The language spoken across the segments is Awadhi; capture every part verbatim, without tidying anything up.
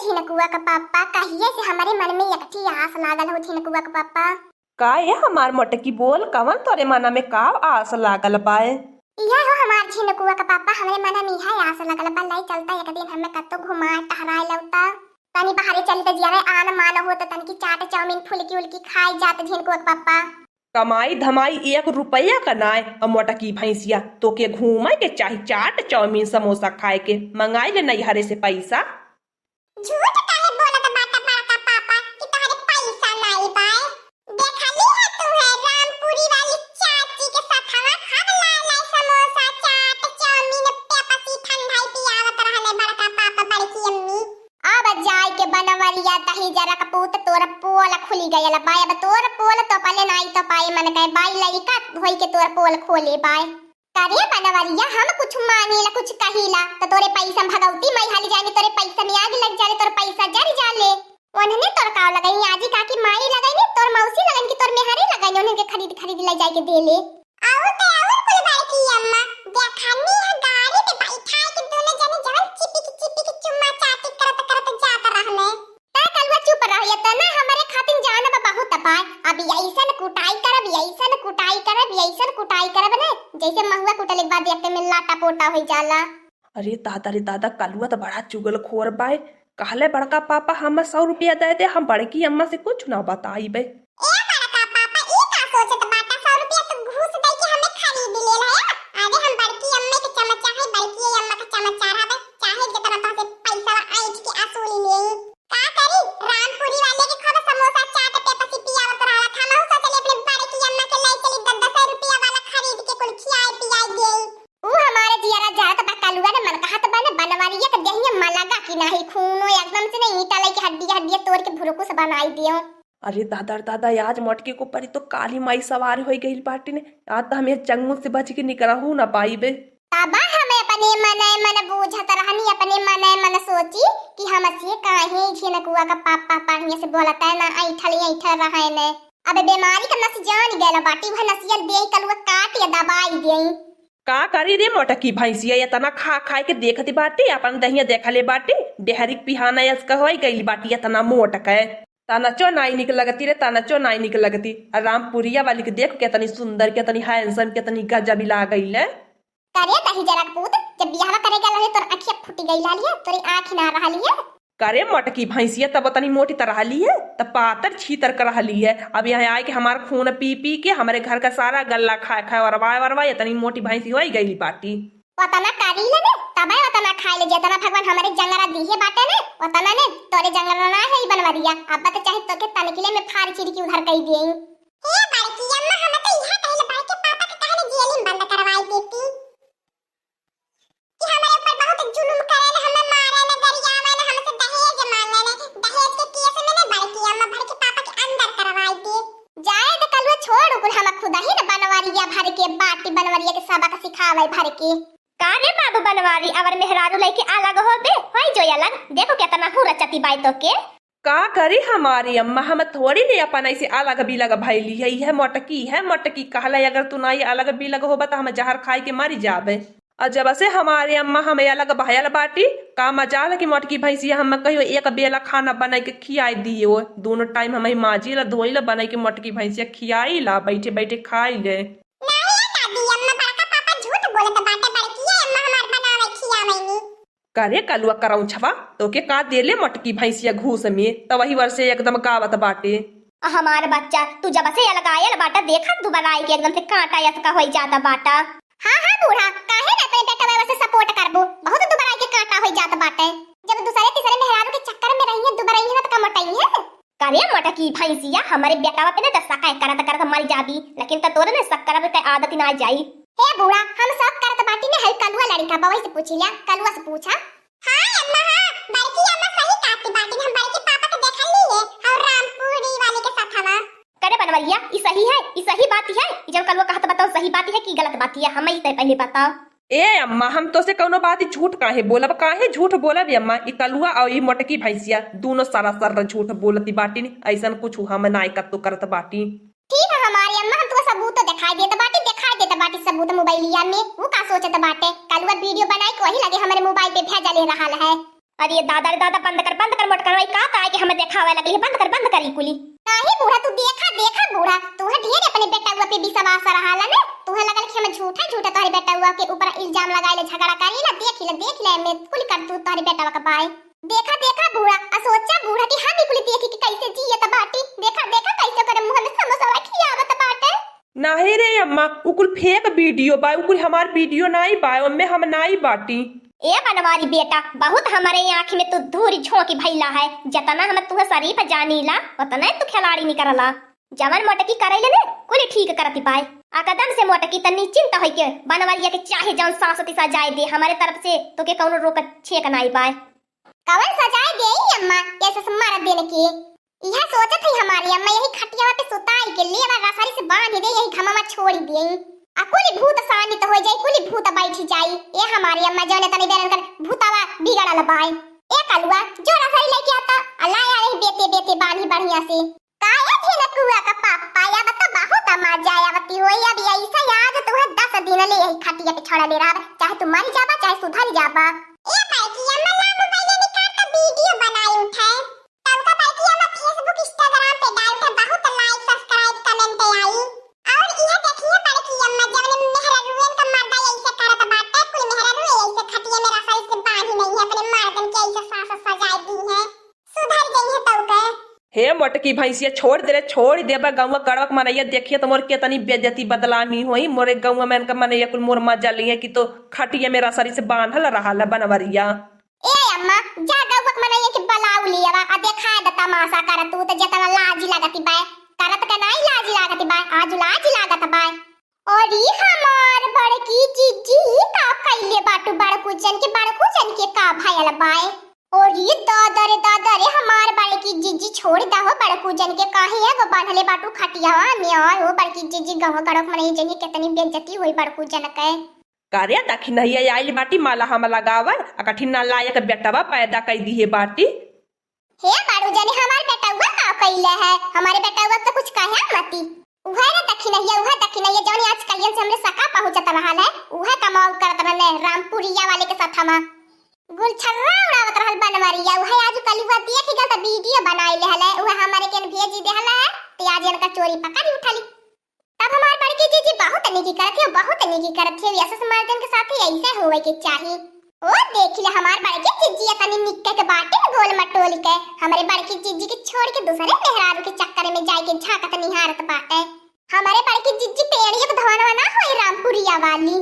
झिनकुआ का पापा, कहिए से हमरे मन में एक ठी आस लागल हो, झिनकुआ का पापा। का ए हमार मोटकी, बोल, कवन तोरे मना में का आस लागल बाय? इहे हो हमार झिनकुआ का पापा, हमरे मना में इहे आस लागल बा, लई चलता एक दिन हमें कत्तो घुमाए टहराए लौटा। तनी बाहरे चली त जिया रे आन मान हो, त तनकी चाट चाउमीन फुलकी उलकी खाई जात झिनकुआ का पापा। कमाई धमाई एक रुपया का नाय, अ मोटकी भैंसिया, तोके घूमे के चाही, चाट चाउमीन समोसा खाए के, मंगाई ले नैहरे से पैसा। झूठ काहे बोलत बाटा बड़का पापा कि तोहरे पैसा नाई बाय? देखली है तू है रामपुरी वाली चाची के सथवा, खूब लाए लाए समोसा, चाट, चाउमीन, पेप्सी, ठंडाई पियावत रहले बड़का पापा, बड़की अम्मी। अब जाए के बनवरिया दही जरा कपूत, तोर पोल खुली गयल बा। अब तोर पोल तो पले नाई तो पाए मन कहे बाई, लइका होई के तोर पोल खोले बाय। करे बनवरिया, हम कुछ मानीला, कुछ कहीला, त तोरे पैसा में भगौती मई हाली जानी, तोरे पैसा में आग लग जाले, तोर पैसा जर जाले। ओन्हने तोर काव लगई, आजी काकी माई लगई, तोर मौसी लगई कि तोर मेहरी लगई, ओन्हन के खरीद खरीद ले जाए के दे ले। आउर ते आउर कुल बड़की अम्मा, देखनी है गाड़ी में बैठाए के दोनों जने जवन चिपिक चिपिक चुम्मा चाटी करत करत जात रहले। त कलुआ चुप रह, एतना हमरे खातिर जान बा बहुत बाय। अब ऐसन कुटाई करब, ऐसन कुटाई करब, ऐसन कुटाई करब ने, जैसे महुआ कुटले के बाद एक में लाटा पोटा हो जाला। अरे दादा रे दादा, कलुआ त बड़ा चुगलखोर बाय। कहले बड़का पापा, हमें सौ रुपया दे दे, हम बड़की अम्मा से कुछ ना बताइबे। ए बड़का पापा, ई का सोचत बाटा? सौ रुपया तू घूस दे के हमें खरीद लेल है। अरे हम बड़की अम्मा के चमचा है, बड़की अम्मा के चमचा रहबे, चाहे जितना तोहसे पैसा ऐंठ के असूल ले। का करी, रामपुरी वाले के खूब समोसा चाट पेप्सी पियावत रहला था, हम सोचले अपने बड़की अम्मा के ले चली, दस दस रुपया वाला खरीद के कुल खियाए पियाए देई। ऊ हमारे जियरा जरत बा कलुआ ने, मन कहत बा ने बनवरिया के देहिया मलगा की नाही, खूनो एकदम से ने ईंटा लेके हड्डी हड्डी तोड़ के भुरकुस बनाई दियो। अरे दादा रे दादा, आज मोटकी के ऊपर तो काली माई सवार होई गइल बाटी ने। आज तो हम ये चंगुल से बच के निकरहू ना पाइबे। तब हम अपने मने मन बूझत रहनी, अपने मने मन सोची कि हमसे काहे झिनकुआ का पापा बढ़िया से बोलत है ना, ऐंठल ऐंठल रहे ने। अब बीमारी का नस जान गयल बाटी, वह नसिया देई कलुआ काट या दबाई देई। का करी रे मोटकी भैंसिया, एतना खा खाए के देखती बाटी, अपन दहिया देखले बाटी, डेहरी के पिहाना यस कहवाई गइल बाटी, एतना मोट के। तनचो नाई निक लगती रे, तनचो नाई निक लगती। आ रामपुरिया वाली के देख, केतनी सुंदर, केतनी handsome, केतनी गजब ही लागइले। करे दही जरा के पूत, जब बियाहवा करे गल रहे, तोर अखिया फूटी गई लालिए, तोरी आँख ना रहलिए। करे मोटकी भैंसिया, तब तनी मोटी त रहली है, तब पातर छीतर कर रहली है। अब यहाँ आए के हमार खून पी पी के हमरे घर का सारा गल्ला खाए खाए, वरवाए वरवाए, इतनी मोटी भैंसी होई गई बाटी। ओतना करी ले ने, तबे ओतना खाए ले, जेतना भगवान हमरे जंगरा दिहे बाटे ने, ओतना ने, तोरे जंगरा ना है ई बनवरिया। अब तो चाहे तोके तनकिले में फाड़ चीर के उधर कई दिए। हे बड़की अम्मा, हम तो इहा कहले बड़के पापा के कहले जेल में बंद करवाई देती। कि हमरे ऊपर बहुत जुलुम करेन, हमें मारेन, गरियावेन, हमसे दहेज मांगेन। दहेज के केस में ने बड़की अम्मा बड़के पापा के अंदर करवाई दे। जाए त कलुआ छोड़, कुल हम खुद ही न बनवरिया भर के बाटी, बनवरिया के सबक सिखावे भर के। का रे बाबू बनवारी, अवर मेहरारू लइके अलग होबे, होई जो अलग। देखो केतना हुरचती बाई तोके। का करी हमारी अम्मा, हम थोड़ी ने अपन ऐसे अलग बिलग भइली है। यह मोटकी है, मोटकी कहला, अगर तू नाई अलग बिलग होबा त हम जहर खाई के मरी जाबे। और जब से हमारे अम्मा हमें अलग भयल बाटी, का मजाल कि मोटकी भैंसिया हम कहियो एक बेला खाना बनाई के खियाई दियो। दोनों टाइम हम माजी ला धोई ला बनाई के मोटकी भैंसिया खियाई ला, बैठे बैठे खाई ले। नाई ए दादी, अम्मा बड़का पापा झूठ बोलत बाटे, बड़की अम्मा हमार बनावे खियावेनी। करे कलुआ करौछवा, तोके का देले मोटकी भैंसिया घूस में, त वही वर्षे एकदम गावत बाटे। आ हमार बच्चा, तू जब से अलगायल बाटा, देखा दुबराई के एकदम से कांटा यस का होई जाता बाटा। हाँ, हाँ बूढ़ा, काहे ना अपने बेटवा से support करबू? बहुत दुबराई के कांटा होई जात बाटे। जब दूसरे तीसरे मेहरारू के चक्कर में रही है, दुबराई है ना त का मोटाई है? करे मोटकी भैंसिया, हमरे बेटवा पे ना त सकाय करत करत मर जाबी, लेकिन त तोरे ने शक करब के आदत ना जाई। हे बूढ़ा, हम शक करत बाटी ने, है कलुआ लड़का बा, वही से पूछी लिया, कलुआ से पूछा। हाँ अम्मा, हाँ, बड़की अम्मा सही कहती बाटी, हम बड़के पापा के देखल ली है, और रामपुरी वाले के साथ हवा। करे बनवरिया, ई सही है, ई सही बात है, ई जौन कलुआ कहत बताओ सही बात है कि गलत बात है, हमें ई तय पहले बताओ। ए अम्मा, हम तोसे कौनो बात झूठ काहे बोलब, काहे झूठ बोलब ए अम्मा? ई कलुआ और ई मोटकी भैंसिया दोनों सरासर झूठ बोलती बाटिन, ऐसन कुछ हम नाय कत्तो करत बाटी। ठीक है हमारी अम्मा, हम तुका सबूत तो दिखाई देत बाटी, दिखाई देत बाटी सबूत मोबाइलिया में। वो का सोचत बाटे, कलुआ video बनाई के वही लगे हमरे मोबाइल पे भेजा ले रहल है। अरे दादा रे दादा, बंद कर, बंद कर मोटकनवा, ई का ताई के हमें देखावे लगली है, बंद कर, बंद कर ई कुली। नाही बूढ़ा, तू देखा, देखा बूढ़ा, तू है ढेर अपने बेटउआ पे विश्वास रहाला ने, तू है लगल कि हमें झूठा, झूठा तोहरे बेटउआ के ऊपर इल्जाम लगाइले, झगड़ा करीला, देखिला, देखिला, एमे कुल करतूत तोहरे बेटवा के बाय। देखा, देखा बूढ़ा, आ सोचा बूढ़ा कि हम ई कुल देखी कि कैसे जियत बाटी। देखा, देखा कैसे ओकरे मुँह में समोसवा खियावत बाटे। नाही रे अम्मा, उ कुल fake video बा, उ कुल हमार video नाई बा, ओमे हम नाई बाटी। ए बनवारी बेटा, बहुत हमरे आँख में तू धूरी झोंकी भइला है। जतना हम तुहे शरीफ जानीला, ओतना तू खिलाड़ी निकरला। जवन मोटकी करैले ने, कुल ठीक करती बाय। आ कदम से मोटकी तनी चिंता होई के बनवरिया के चाहे जौन साँस तिसा जाए दे, हमरे तरफ से तोके कौनो रोक छेक नाई बाय। कवन सजाए देई अम्मा, ऐसे से मार देने के? इहे सोचत हई हमारी अम्मा, यही खटियावा पे सुताई के लेवा रसरी से बांध दे, यही घमवा छोड़ी देई। आ कुली भूत शांत हो जाई, कुली भूत बैठ जाई। ए हमारी अम्मा, जौने तनी बेरन कर भूतावा बिगड़ल बाय। ए कलुआ, जो रसरी लेके आता, आ लाया यही बेते बेते बांधी बढ़िया से। का ए झिनकुआ का पापा, अब तो बहुत मजा आवती होई, अब ऐसा याद तुहे दस दिन ले यही खटिया पे छोड़ा ले रहब, चाहे तू मर जाबा, चाहे सुधर जाबा। ए बड़की अम्मा, ला मोबाइल निकाल के video बनाई उठे। तब का बड़की अम्मा Facebook, Instagram पे डाल उठे, बहुत like, subscribe, comment आई। और इहे देखिए बड़की अम्मा, जवने मेहरारुएन का मर्दा ऐसे करत बाटे, कुल मेहरारू ऐसे खटिया में रसरी से बांधी नहीं है, अपने मर्दन के ऐसे सास सजाए दी है। सुधर जइहे तउ के। हे मोटकी भैंसिया, छोड़ दे रे, छोड़ दे। बा गौवा गड़वक मनैया देखिए तो मोर केतनी बेइज्जती बदनामी होई। मोरे गौवा में इनका मनैया कुल मोर मजा लिए कि तो खटिया में रसरी से बांधल रहा बनवरिया। ए अम्मा, जा गौवक मनैया के बलाऊ लियावा, आ देखा दे तमाशा करत तू, तो जेतना लाज लागती बाय, करत के नाई लाज लागती बाय, आज लाज लागत बाय। अरे हमार बड़की जिज्जी, ई का कइले बाटू बड़कू जन के, बड़कू जन के का भयल बाय? अरे दादा रे दादा रे, हमार बड़की जिज्जी छोड़ दा हो बड़कू जन के, काहे एगो बांधले बाटू खटियावा में? आय हो बड़की जिज्जी, गौवा गड़वक मनई जनी केतनी बेइज्जती होई बड़कू जन के। का रे दखिनहिया, आइल बाटी माला हम लगावल, आ कठिन नालायक बेटवा पैदा कई दिहे बाटी। हे बड़ू जनी, हमार बेटउआ का कइले है? हमारे बेटउआ तो कुछ कहे मती। उहे रे दखिनहिया, उहे दखिनहिया, जौन आज कहियन से हमरे सका पहुँचत रहल है, उहे कमाल करत रहले रामपुरिया वाले के साथ हमा। गुलछर्रा उड़ावत रहल बनवरिया, उहे आज कलुआ देख गल त video बनाई लेहल है, उहे हमारे के भेजी देहल है, ते आज इनका चोरी पकड़ी उठली। तब हमार बड़की जीजी बहुत नीकी करत है, बहुत नीकी करत है, ऐसे मर्दन के साथ ही ऐसे होवे के चाही। ओ देख ले हमार बड़की जीजी, इतनी निक्के के बाटे गोल मटोल के, हमरे बड़की जीजी के छोड़ के दूसरे मेहरारू के चक्कर में जाए के झांकत निहारत बाटे। हमरे बड़की जीजी टेढ़ी एक धवनवा ना होई रामपुरिया वाली।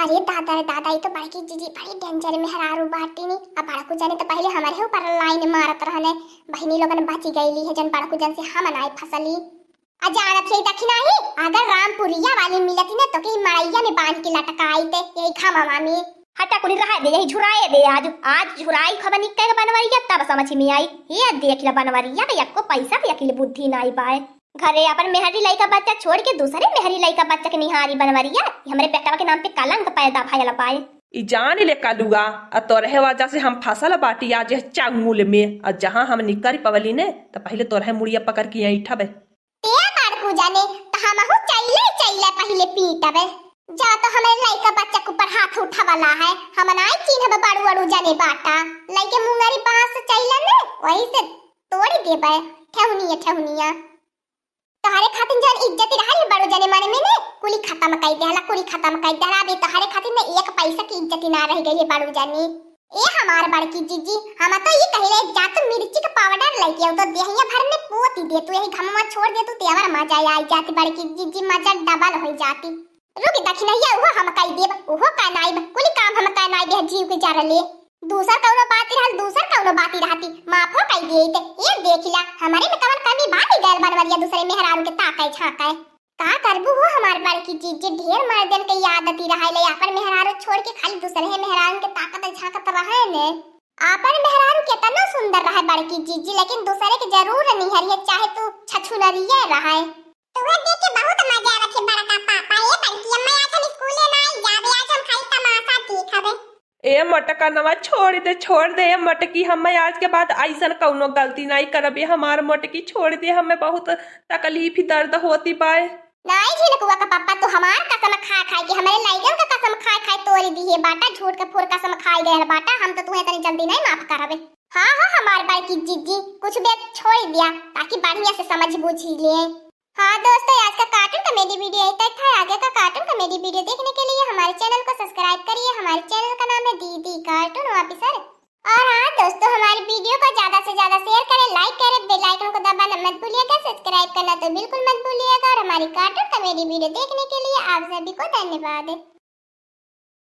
अरे दादा रे दादा, ई तो बड़की जीजी बड़ी danger मेहरारू बाटी नी। अब बड़कू जने तो पहले हमरे ऊपर line मारत रहने, बहिनी लोगन बची गईली है जन बड़कू जन से हम नाई फसली। आ जानत ही दखिनही, अगर रामपुरिया वाली मिलती ना, तो के मड़ैया में बांध के लटकाई ते, यही घमवा में। हटा कुली रहा दे, यही झुराए दे आज। आज झुराई खबर निकल के बनवरिया, तब समझ में आई। ये देख ला बनवरिया के एको पैसा के अकिल बुद्धि नाई बाय। घरे अपन मेहरी लइका बच्चा छोड़ के दूसरे मेहरी लइका बच्चा के निहारी बनवरिया, ये हमरे बेटवा के नाम पे कलंक पैदा भयल बाय। ई जान ले कलुआ, आ तोरहे वजह से हम फसल बाटी आज यह चंगुल में, आ जहाँ हम निकर पवली ने, त पहले तोरहे मुड़िया पकड़ के ऐंठबे। ते बड़कू जने, त हमहू चइले चइले पहिले पीटबे। जा तो हमरे लइका बच्चा के ऊपर हाथ उठावला है, हम नाई चिन्हब बड़ू अड़ू जने बाटा। लइके मुंगरी बांस चइले ने, वही से तोड़ी देबे ठेहुनिया ठेहुनिया। तोहरे खातिर जौन इज्जत रहल बड़ू जने मन में ने, कुली खत्म कइ देहला, कुली खत्म कइ देहला। अभी तोहरे खातिर ने एक पैसा की इज्जत ना रह गई है बड़ू जने। ए हमार बड़की जीजी, हम तो ई कहिले, जा तू मिर्ची के powder लइके आऊ, तो देहिया भर में पोती दे तू, यही घमवा छोड़ दे तू, तेवर मजा आई जाती बड़की जीजी, मजा double हो जाती। रुकी दखिनहिया, उहो हम कई देब, उहो कनाइब, कुली काम हम कनाइब, जीव के जरले। दूसर कउनो बात रहल, दूसर कउनो बात रहती, माफो कई देइत। ए देखिला, हमरे में कवन कमी बाटी गैल बनवरिया दूसरे मेहरारू के ताकय झांकय। का करबू हो हमार बड़की जीजी, ढेर मर्दन के आदती रहले, आपन मेहरारू छोड़ के खाली दूसरे मेहरारू के ताकत झांकत रहे ने। आपन मेहरारू केतनो सुंदर रहे बड़की जीजी, लेकिन दूसरे के जरूर निहरिये, चाहे तू छछुनरिये रहे। तुहे देख के बहुत मजा आवत है बड़का पापा। ए बड़की अम्मा, आज हम स्कूले नाई जाबे, आज हम खाली तमाशा देखबे। ए मटकनवा, छोड़ दे, छोड़ दे। ए मटकी, हम आज के बाद ऐसन कउनो गलती नाई करबे। हमार मटकी, छोड़ दे, हमें बहुत तकलीफ ही दर्द होती बाय। नाई झिनकुआ का पप्पा, तू हमार कसम खा खाई के, हमरे लइकन का कसम खा खाई तोरी दिहे बाटा, झूठ के फूर कसम खाई गयल बाटा, हम तो तुहे इतनी जल्दी नहीं माफ करबे। हाँ हो हमार बड़की जीजी, कुछ भी छोड़ दिया ताकि बढ़िया से समझ बूझ लिए। हाँ दोस्तों, आज का cartoon comedy video यहीं तक था। आगे का cartoon comedy video देखने के लिए हमारे channel को subscribe करिए। हमारे channel का नाम है दीदी Cartoon Officer। और हाँ दोस्तों, हमारे video को ज्यादा से ज्यादा share करें, like करें, bell icon को दबाना मत भूलिएगा, subscribe करना तो बिल्कुल मत भूलिएगा। और हमारी cartoon comedy video देखने के लिए आप सभी को धन्यवाद।